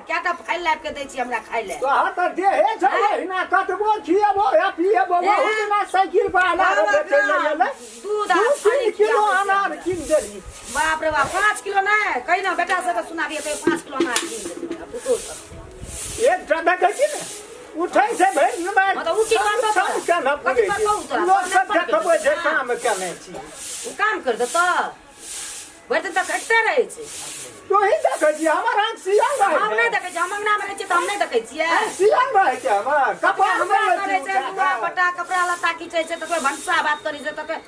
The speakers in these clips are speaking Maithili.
कएटा फाइल लाबि के दै छी हमरा खाय ले। तोहर तऽ देहे छौ एहिना, कतबो खिएबो या पिएबो, बहुत दिना साइकिल पर अनार बेचै लए गेलै। दूध आ दू पानी तीन किलो खियाबै छै अनार हमरा। कीन देली। बाप रे बाप, 5 किलो नहि कही ने, बेटा सबके सुनाबियै तऽ 5 किलो अनार कीन देतै आ पुतोहु सब। एकटा देखै छी ने, उठै छै भरि दिन। हँ तऽ उ की करतौ तोरा? सब केना कथी पुरै करतौ छै? तोरा? लोक सब सामने देखबै छै हाँ। काम केने छी। ओ काम कर देतौ? भरि दिन तऽ खटिते रहै छै। तोही देखै छी, हमर आँख सियल रहै हम छै। नहि देखै छियै। हम अंगना मे रहै छियै तऽ हम नहि देखै छियै? आँख सियल रहै छै हमर, कपार हमरा पर करै छै, उठा लुगा कऽ। पटा कपड़ा लत्ता खींचै छै, तऽ कोइ भनसा भात करै छै, तऽ कोइ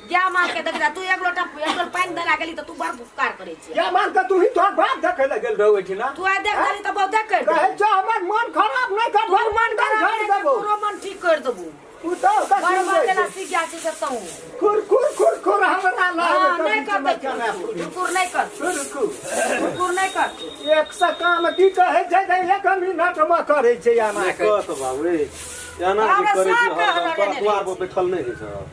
गाय माल के देख। तू एक लोटा एक लोटा पानि देला गेली तऽ तू बड़ उपकार करै छियै। क्या मान के तू ही तोहर बाप देखै लए गेल रहौ ओहिठिना? तू आइ देख देली तऽ बहुते करि कहै देबू। छौ हमर मन खराब नहि कर, तोर मन खराब झाड़ि नहि कर, देबौ। तोरो मन ठीक करि देबू। तू तऽ ओकर बड़ सुन बड़ लै देला छै। सीख गेल छी से तू। खुर खुर खुर खुर हमरा हाँ, लागे। नहि करतै कुरकुर, कुरकुर नहि करतै। खुर खुर कुरकुर नहि करतै। एक से काम की कहै छै जे एक मिनट मे करै छै एना नहि के। कह तऽ बाबू रे, एना जे हमरा करै छी सबके हरदम हमरा तोरा नहि दुआर रहै पर बैठल नहि होइ छौ?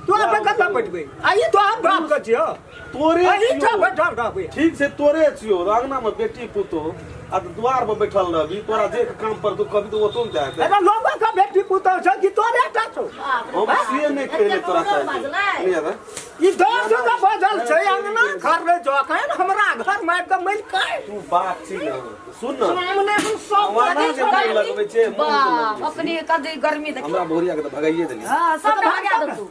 तू अपन कतऽ बैठबै? आ ई तोहर बाप के छियौ। तोरे एहिठाम छियौ। बैठल रहबै। ठीक छै, तोरे छियौ। अंगना मे बेटी पुतोह आ तऽ दुआर पर बैठल रहबी, तोरा जे काम पर तू कभी तऽ ओतो ने जाए। एना लोगो के बेटी पुतोह छौ कि तोरे टा छौ? हम से नहि कहले तोरा एते चाही बजलै। नहीं याद है? ई 10 गो बजल छै, अंगना घर रे जखन हमरा घर मे आबि कऽ मरि काय। तू बाप छी ने, सुन ने। सामने हम सब हमरा जे मुँह लगबै छै, मुँह जे बाप लगबै छै। अपने कदी गर्मी देखी। हमरा भोरिया के तऽ भगाइए देली। हाँ, सबके भगा दे तू।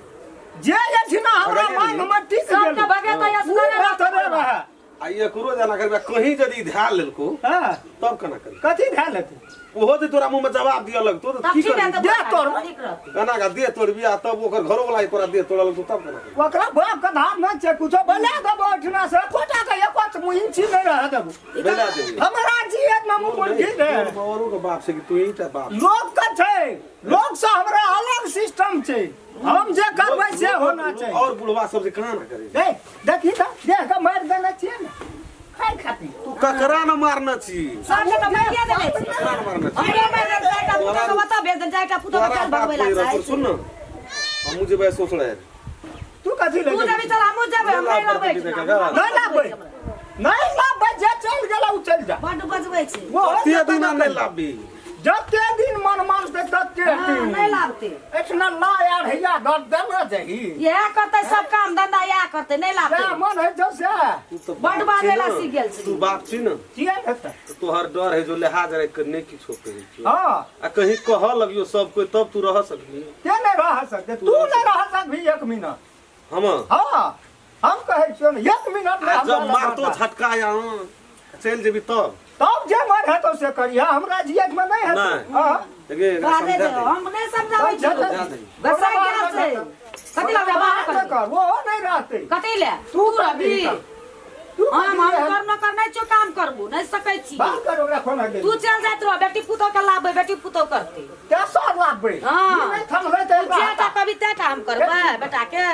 जे जे छै ने हमरा भगाइए मांग देली। मे टिक सबके गेल। भगेतै, उ असगरे बात रहतै। रहे। आ एकरो जेना करबै, कहीं यदि ध्यान लेलको हाँ तब केना करी? कथी धए लेतै? ओहो जे तोरा मुँह में जवाब दिअ लगतो तऽ तब की ठीक करबी? रहतै। दे तोड़बै। ठीक रहतै। केना का देह तोड़बी आ तब ओकर घरो वाला तोरा देह तोड़ा लगतो तब केना करबी? ओकरा बाप के धार नहि छै कुछो, बना देबो ओहिठिना से एकोटा के एको इंची नहि रहऽ देबो। बेला देबी। हमरा जियत में मुँह मुर्गी ने। तोर औरो के बाप छै कि तू ही टा बाप? लोक के छै, लोक से हमरा अलग सिस्टम छै। हम जे करबै से होना छै। और बुढ़वा सब जे कहाँ ना करे। ए देखी तऽ देह के मारि देने छियै ने खाय खातिर। तू ककरा न मारना छी? सबके तऽ मारिए देने छै। ककरा न मारना छी? हमरो मारि देने, चारिटा पुतोह के ओतऽ भेज देने, चारिटा पुतोह के तोरा चल बाप भगबै ला नहीं चाहै रहतो। छै। सुन न, हमहूँ जेबै सोचले। तू कथी ले तू जेबही? जेबही चल, हमहूँ जेबै, हम नहि रहबै एहिठिना। नहि लाबबै, नहि लाबबै। जे चलि गेल ओ चलि जा। बड्ड बजबै छै। ओहो कते जतऽ दिना नहि चलि जा। लाबी? जते दिन मन मानतै तते हाँ, दिन नहि लाबतै। एहिठिना ला यार, हैया घर देना चाही। इएह करतै, सब काम धंधा इएह करतै, नहि लाबतै। सएह मन होइ छौ सएह। तू तऽ बड्ड बाप छी बाजै ला ने। सीख गेल छी। तू बाप छी ने। किया हेतै? तऽ तोहर डर है जो लिहाज राखि कऽ नहि किछो कहै छियौ। हँ। आ कहीं कहऽ लगियो सब कोइ तब तू रह सकबी? के नहि रह सकते? तू नहि रह सकबी एक मिनट। हम? हँ, हम कहै छियौ ने, एक मिनट नहि आ हमरा जब लग मारतो बर्दाश्त। झटका या चलि जेबी तब? तब जे मन हेतौ से करिहे, हमरा जियत में नहि हेतौ। नहि। हँ। देखिए, एकरा बाजै समझा छै, दे। हम नहि समझाबै समझा छियै। दे। समझा दे। बसा गेल छै। कथी लए ओकरा बाहर बाहर करबै? कर, ओहो नहि रहतै। कथी लए? तू तू रहबी? तू हम कथी हम कर न कर नहि छियौ, काम करबू नहि सकै छी। बाहर कर ओकरा कोना गेल। तू चल जाइत रह, बेटी पुतोह के लाबे, बेटी पुतोह करतै। ते सर लाबबै। हँ। ई नहि थमलै तऽ तू जेटा कभी तेटा हम करबै बेटा के।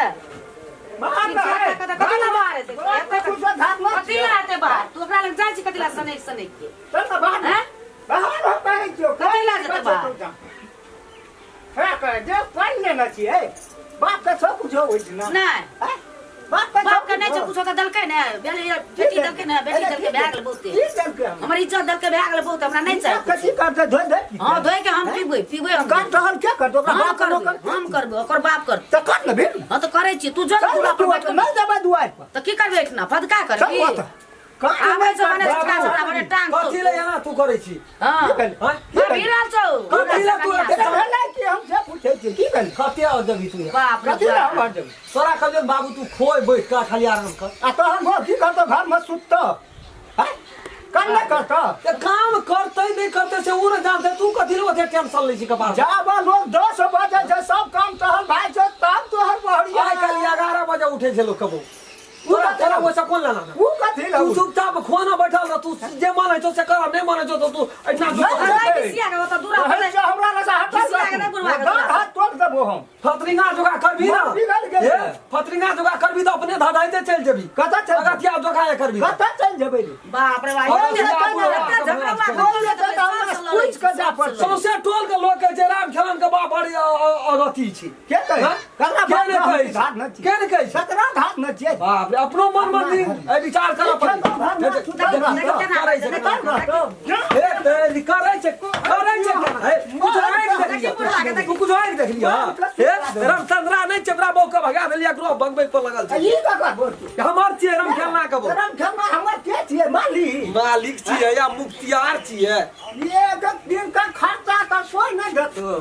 बाहर ई न जेटा है। कतऽ कथी लए बाहर हेतै? बाहर तऽ कुछो धार नहि कथी छियै। लए हेतै बाहर? तू ओकरा लग जाइ छी कथी लए सनकि सनकि के? चल ने बाहर। हैं? बाहर हम कहै छियौ। कथी लए जेतै बाहर? हे कहे जे पानि लेने छियै, बाप के सब कुछो होइ छै ने। नहि। हैं? बाप के बाप के सब नहि छै कुछो। कुछो तऽ देलकै ने, भेलै बेटी देलकै ने, बेटी देलकै भए गेलै बहुते। की देलकै हमरा? हमर इज्जत देलकै भए गेलै बहुत, हमरा नहि चाही। कथी करतै? धोइ दे। हाँ, धोइ के हम पीबै, पीबै हम। काट रहल के करतै? ओकरा हम बाप के करबै, नौकर। हम करबै, ओकर बाप करतै। तऽ कर ने भेल। हाँ तऽ करै छियै, तू जो ने चल दूरा ने पर तू बैठ ओतऽ, कऽ। नहि जेबै दुआरि पर। तऽ की करबै एहिठिना फदका चल करबी? ओतऽ। कान आबै छै मने नहि छोटका छोटका मने टांग कथी ले एना तू करै छी? हाँ। की भेल? हाँ? की भेल? भिड़ल छौ। कथी ले तू एते भेलै कि हम से पूछै छी, की भेल? कते और देबही तू यहाँ? बाप रे कथी ले हम बाप। घर जेबै? तोरा कहलियौ बाबू, तू खोइ बैठ कऽ खाली आराम कर। आ तहन वो की करतौ? घरमे सुततौ? हैं? काम नहि करतौ? तऽ काम करतै नहि करतै से ओ ने जानतै, तू कथी ले ओते टेंशन लै छी कपार? जाबा लोग 10 बजे छै, सब काम टहल भाई छै, तब तोहर बहरिया। आइ काल्हि 11 बजे उठै छै लोक कबो। तोरा तोरा ओहिसँ कोन लेना देना? ऊ कथी लए? तू चुपचाप खोना बैठल रह, तू जे मन होइ छौ से कर, नहि मन होइ छौ तऽ तू एहिठिना नहि। अरे किसिया के ओतऽ दूरा पर कहै छै हमरा लग से हटल घिसिया के नहि बुढ़वा के दाँत दूरा। हाथ तोड़ देबो हम। फतरिंगा जोगा करबी ना। मन बिगड़ गेल। हे, फतरिंगा जोगा करबी तऽ अपने धधाइते चलि जेबी। कतऽ चलि जेबी? अगतिया जोगा करबी तऽ। कतऽ चलि जेबै रे? बाप रे बाप। अरे एते बाप रे बाप। झगड़ा बोल जेतै तऽ हमरा पूछि के जा पड़तै। सौंसे टोल के लोग कहै छै राम खेलन के बाप बड़ी अगति छी। के कहै? हाँ? ककरा के बाप नहि कहै के धार न छै? छियै? के नहि कहै छै? ककरा धार न छियै? बाप रे, अपनो मन मर्जी एहि विचार करऽ पड़तै। करै छै, करै छै, करै छै केना? हे, कुछ आँखि देखलियै, तू कुछ आँखि देखलियै, हाँ? हे, रामचंद्रा नहि छै, ओकरा बहू के भगा देलियै, एकरो भगबै पर लगल छै। ई ककर बोल छी? हमर छियै रामखेलना के बहू। रामखेलना हमर के छियै? मालिक। मालिक छियै या मुख्तियार छियै? एक दिन का खर्चा तऽ कोइ नहि देतौ।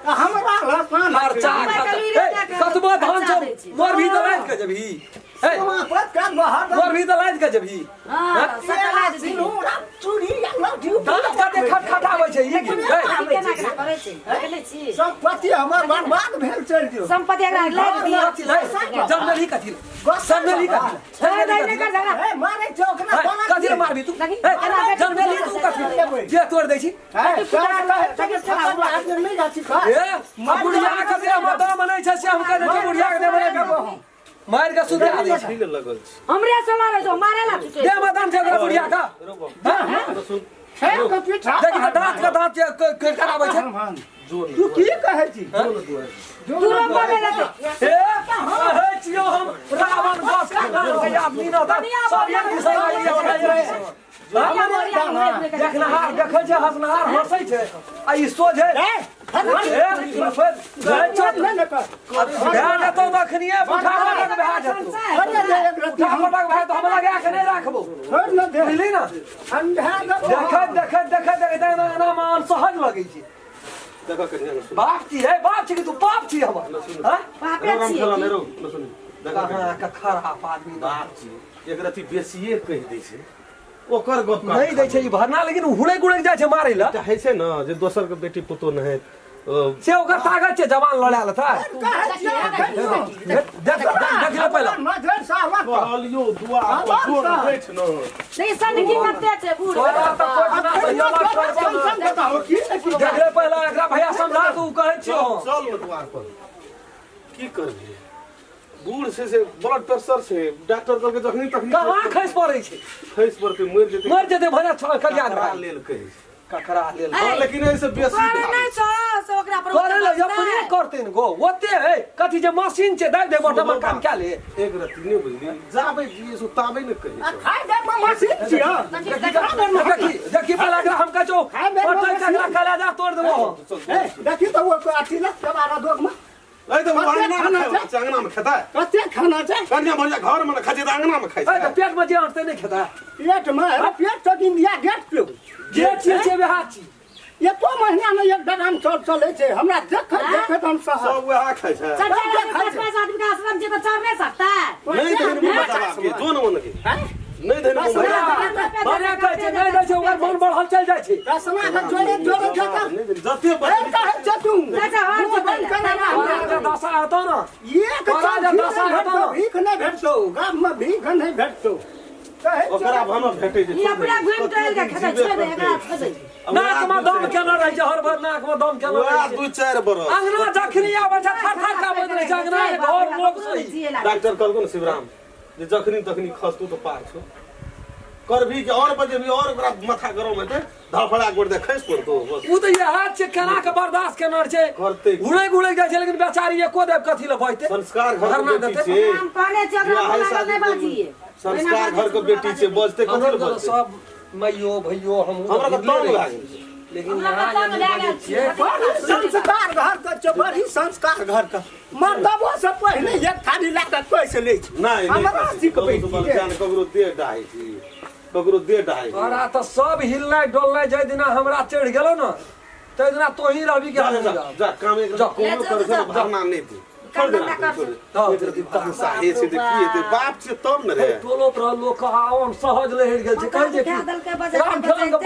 हमरा लसान खर्चा हमरा खर्चा। कलुरी हे, कतबो धन खर्चा छौ, दै छी। मोर भी तऽ लादि के जेबही। हे, मोर भी तऽ लादि के जेबही। हँ, सबटा लादि दिही। दाँत कते खटखटाबै छै ई। हे, केना केना करै छै? देखै छी? सम्पत्ति हमर बर्बाद भेल चलि दियौ। सम्पत्ति एकरा लादि दिही। कथी लै? जमनेली कथी लै? जमनेली कथी लै? छोड़ि दै, नहि कर झगड़ा। हे, मारै छौ ओकरा हे, कोना कथी लै मारबी तू? देखी, हे, केना बेटी जमनेली तू कथी लै? जे तोड़ि दै छी। हे, तोरा कहै छौ कि छप्पन आदमी नहि जाइ छी घर। हे, आ बुढ़िया के देह मे दम नहि छै से हम कहि दै छियै बुढ़िया के देह मे नहि दम। मारि के सुता दै छै। कथी ले लगल छै? हमरे से लड़ै छौ, मारे ला छुटै। देह मे दम छै ओकरा बुढ़िया के। हाँ? सुन, हे, के पीछा देखी तऽ दाँत के दाँत जे कटकराबै छै। जोर तू की कहै छी? तू रोपऽ देतै। हे, कहै छियौ हम रावण बस के नाम के आदमी न तऽ सब एक दूसरा के लिए देखनहार देखै छै, हँसनहार हँसै छै, आ ई सोझे हे, हे, भए जेतौ तखनिये उठा पटक भए जेतौ। छोड़ि दे एक रत्ती उठा हम। पटक भए तऽ हम लगा के नहि राखबौ। छोड़ि न दे। बुझली ने? ठंडा देबो। देखैत देखैत देखैत देखैत एना एना मे अनसहज लगै छै। देखऽ कनिया न सुन। बाप छी, हे बाप छी कि तू बाप छी हमर? हँ? बापे रो राम छियै खेला की? नहि रो, न सुन। देखऽ कनिया। कहाँ के खराब आदमी बाप छी, एक रत्ती बेसिए कहि दै छै। ओकर गप नहि दै छै ई भरना, लेकिन हुड़ैक हुड़ैक जाइ छै मारै लए। होइ छै ने जे दोसर के बेटी पुतोह नहि से ओकर ताकत छै जवान लड़ा लेतै। देख देख देख ले पहिले। नजर साला कहलियो दुआर पर जोर बैठ न। नहीं सनकी कते छै बूढ़। तोरा तऽ कोइ ना सही बताओ की देख ले पहिले एकरा भैया समझा तू कहै छियौ। चल न दुआर पर। की करबी? बूढ़ छै से ब्लड प्रेशर छै, डॉक्टर कहलकै जखनी तखनी कहाँ खसि पड़ै छै? खसि पड़तै, मरि जेतै। मरि जेतै भने कल्याण ककरा भाई। लेल कहै छै। ककरा लेल? हँ, लेकिन एहिसँ बेसी करे नहि छौ से ओकरा पर करे ले अपने करतै ने गो ओते है कथी जे मशीन छै दाबि दे बटन में काम कए ले। एक रत्ती नहि बुझली जाबे जिये सो ताबे ने कहै आ छै। खाय दे मशीन छियै। देखी देखी पहिले एकरा हम कहै छौ पटै के एकरा कलेजा तोड़ि देबो हम। चल, ए, देखी तऽ ओ अथी लग चबारा दोग में ए तऽ ओ कते अङ्गनामे खाना खाइ छै? छै, अङ्गनामे खेतै। कते खाना छै? कनिया बढ़िया घरमे ने खाइ छै तऽ अङ्गनामे खाइ ए तऽ छै। पेट में जे अटतै नहि खेतै। पेट में अरे पेट तऽ इंडिया गेट पे जे छियै से वएह छी। एको महीना में एक डराम चाउर चलै छै। हमरा देखैत देखैत हम सहल। सब वएह खाइ छै। चार चार आदमी, पाँच पाँच आदमी के आश्रम छै तऽ चाउर नहि सकता। नहि दहिन मुँह बचाबा के जो न ओनके नहि दहिन मुँह बचाबा। भने कहै छै नहि दै छै ओकर मन बढ़ल चलि जाइ छै। रसना के जोड़े जोड़े जता नहि दहिन जते ए बचबी कहै छै तू नहि छै, हर मुँह बंद करा तोरा जे दशा हेतौ ने एक तोरा जे चाउर दशा हेतौ ने भीख नहि भेटतौ, गाम में भीख नहि भेटतौ। कहै छै ओकरा भाना भेटै छै। ई अपना घुमि टहलि के खेतै, छोड़ि दे एकरा, छोड़ि दे। नाक में दम केने रहै छै, हर भर नाक में दम केने वएह रहै छै। 2-4 बरस अंगना जखनी आबै छै थर थर काँपैत रहै छै अंगना के घर लोक सही। डॉक्टर कहलको ने शिवराम जे जखनी तखनी खसतौ तऽ पार छौ। करबी के और बजेबी और ओकरा माथा गरम हेतै, धड़फड़ा गोड़ दे खसि पड़तौ बस। ओ तऽ इएह छै केना के बर्दाश्त केना छै। करतै की? घुड़ैक घुड़ैक जाइ छै लेकिन बेचारी एको देब कथी लए बजतै? संस्कार घर के भरना बेटी देतै। छै। हम कहने छियै ओकरा बियाह बोला शादी नहि बाजिए। संस्कार घर के बेटी छै, बजतै कथी हमरो लए तऽ बजतै? सब मैयो भैयो हमहूँ हमरा तऽ भिड़ले तंग रहै भए छी। गेल छै। लेकिन हमरा यहाँ तऽ तंग जे भए गेल बजै छियै, बड़ी संस्कार घर के छै, बड़ी संस्कार घर के। मर्दबो से पहिले एक थाली लए कऽ पैसे लै छै। नहि हमरा नहि सिखबै ककरो छी। जान ककरो देह डाहै छी, ककरो देह डाहै छी। तोरा तऽ सब हिलनाइ डोलनाइ जाहि दिना हमरा चढ़ि गेलौ ने ताहि दिना तोही रहबी कि जा हमहूँ जा रहब। जा काम एक जा। कोनो करै छै ने, भरना नहि दे। छोड़ दे ना, छोड़ दे। हाँ। एक रत्ती तमसा हे छै तऽ की हेतै? बाप छै तब ने रे। टोलो पर लोक आन सहज लहरि गेल छै, कहै छै उठा कि देलकै, बजैते राम खेलन के बजैते।